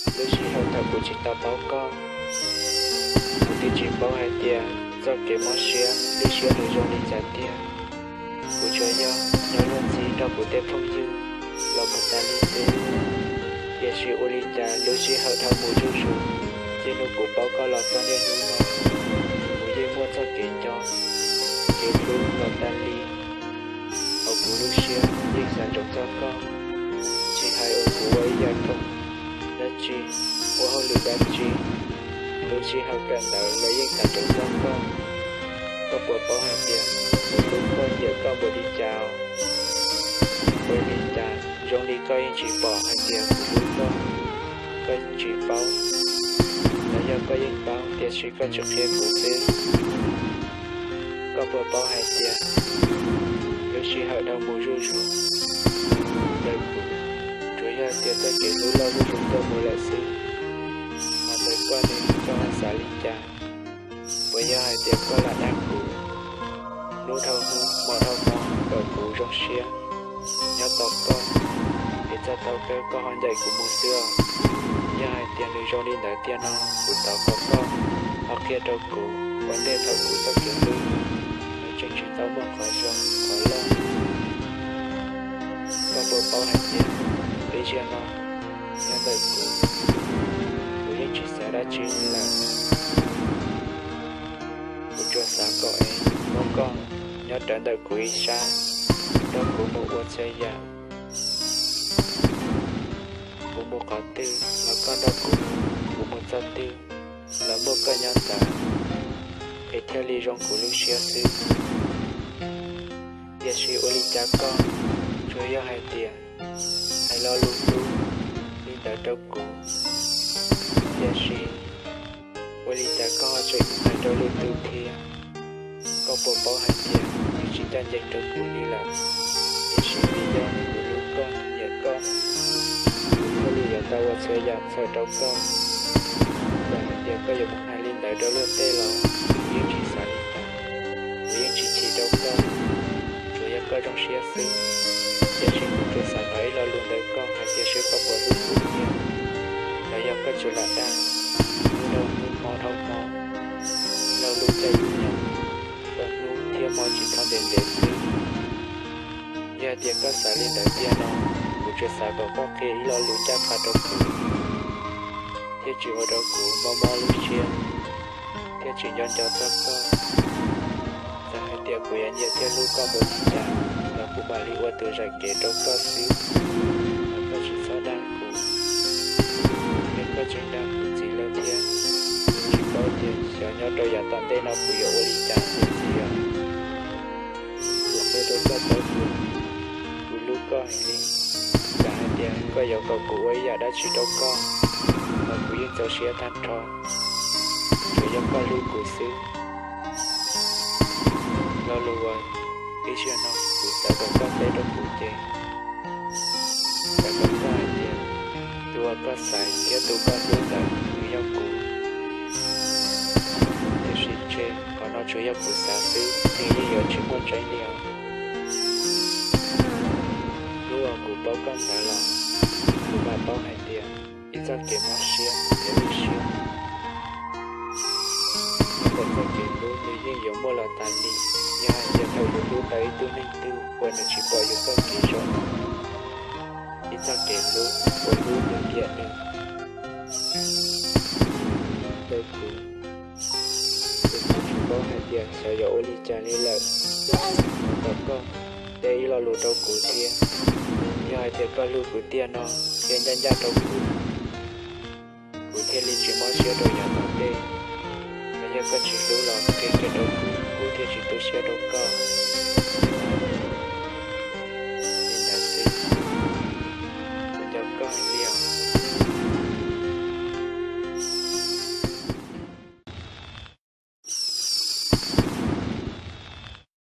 Lub sij hawm thaum kuv tsis tau paub koj, kuv twb tsis paub hais tias txoj kev mob siab lub siab nws zoo li cas tiag. Kuv tsuas yog nyob luag ntxhi nrog kuv tej phooj ywg los mus tas li xwb. Tiam sis ua li cas lub sij hawm dhau mus zuj zus, txij hnub kuv paub koj los txog niaj hnub no, kuv yeej muaj txoj kev nco, kev hlub los tas li. Hauv kuv lub siab yeej xav ntsoov txog koj, tsis hais uas kuv ua ib yam khoom dab tsi, ua hauj lwm dab tsi, lub sij hawm kawm ntawv los yeej xav ntsoov txog koj. Koj puas paub hais tias kuv hlub koj nyiam koj npaum li cas? Ua li cas zoo li koj yeej tsis pom hais tias kuv hlub koj? Koj tsis paub, los yog koj yeej paub tiam sis koj tsis qhia kuv xwb? Koj puas paub hais tias lub sij hawm dhau mus zuj zus, ntawm kuv tsuas yog tias txoj kev hlub loj zuj zus tuaj mus lawm xwb. Hos ntawm koj ne, koj ho xav li cas? Puas yog hais tias koj lam dag kuv, hnub dhau hnub hmo dhau hmo kom kuv zoo siab nyob tos koj, es txog thaum kawg koj ho ncaim kuv mus xwb os? Yog hais tias nws zoo li ntawd tiag no, kuv thov kom koj ho qhia rau kuv ua ntej thaum kuv txoj kev hlub nws tseem tsis tau muaj qhov zoo qhov loj. Koj puas paub hais tias ib zaug no nyob ntawm kuv, kuv yeej tsis xav dab tsi li lawm. Kuv tsuas xav kom es muab koj nyob rawv ntawm kuv ib sab, nrog kuv mus ua txhua yam. Kuv mus qhov twg los koj nrog kuv, kuv mus txog twg los muaj koj nyob ntawd, es thiaj li zoo kuv lub siab xwb. Tiam sis ua li cas koj tsuas yog hais tias hais lo lus hlub li ntawd rau kuv, tiam sis ua li cas koj ho tseem hais rau lwm tus thiab? Koj puas paub hais tias nws tsis ncaj ncees rau kuv li lawm, tiam sis vim yog kuv hlub koj nyiam koj, kuv thiaj li yuav tau ua txhua yam txhaum rau koj. Txawm hais tias koj yuav mus hais li ntawd rau luag tej los kuv yeej tsis xav li cas, kuv yeej tsis chim rau koj, tsuas yog koj zoo siab xwb. Tiam sis kuv tsuas xav hnov ib lo lus ntawm koj hais tias seb koj puas hlub kuv thiab, los yog koj tsuas lam dag hnub dhau hnub hmo dhau hmo, lo lus caij lub nyoog kom hnub thiab hmo tsis txhob ntev ntev xwb. Yog hais tias koj xav li ntawd tiag no, kuv tsuas xav kom koj qhia ib lo lus ncaj qha rau kuv, thiaj tsis ua rau kuv mob mob lub siab, thiaj tsis nco nco txog koj. Txawm hais tias kuv yuav nyiam thiab hlub koj npaum li cas los kuv mam li ua tus zam kev rau koj xwb, los koj tsis txhob dag kuv. Yog koj tseem dag kuv txiv lawm thiab, tsis paub tias xyov nyob rau yav tom ntej no kuv yuav ua li cas ntxiv os. Kuv qhia rau koj paub tias kuv hlub koj heev li. Txawm hais tias koj yuav kom kuv ua ib yam dab tsi rau koj los kuv yeej txaus siab tag nrho, tsuas yog koj hlub kuv xwb. Lo lus uas ib zaug no kuv xav kom koj teb rau kuv ces xav kom koj hais tias tus uas koj xaiv thiab tus koj hlub ntawd nws yog kuv. Tiam sis ntshe qhov no tsuas yog kuv xav xwb, nws yeej yuav tsis muaj tseeb li os. Hnub uas kuv paub koj ntawd los kuv mam paub hais tias ib txoj kev mob siab kev lwj siab nyob ntawm txoj kev hlub nws yeej yuav muaj los tas li. Yog hais tias thaum yus hlub tau ib tug neeg twg uas nws tsis pom yus txoj kev zoo, ib txoj kev hlub uas hlub nws nyiam nws ntawm kuv, ces kuv tsis paub hais tias xyov yuav ua li cas li lawm. Thov kom koj teb ib lo lus rau kuv thiab. Yog hais tias koj hlub kuv tiag no, qhia ncaj ncaj rau kuv, kuv thiaj li tsis mob siab rau yav tom ntej. Los yog koj tsis hlub los qhia kiag rau kuv, kuv thiaj tsis tu siab rau koj.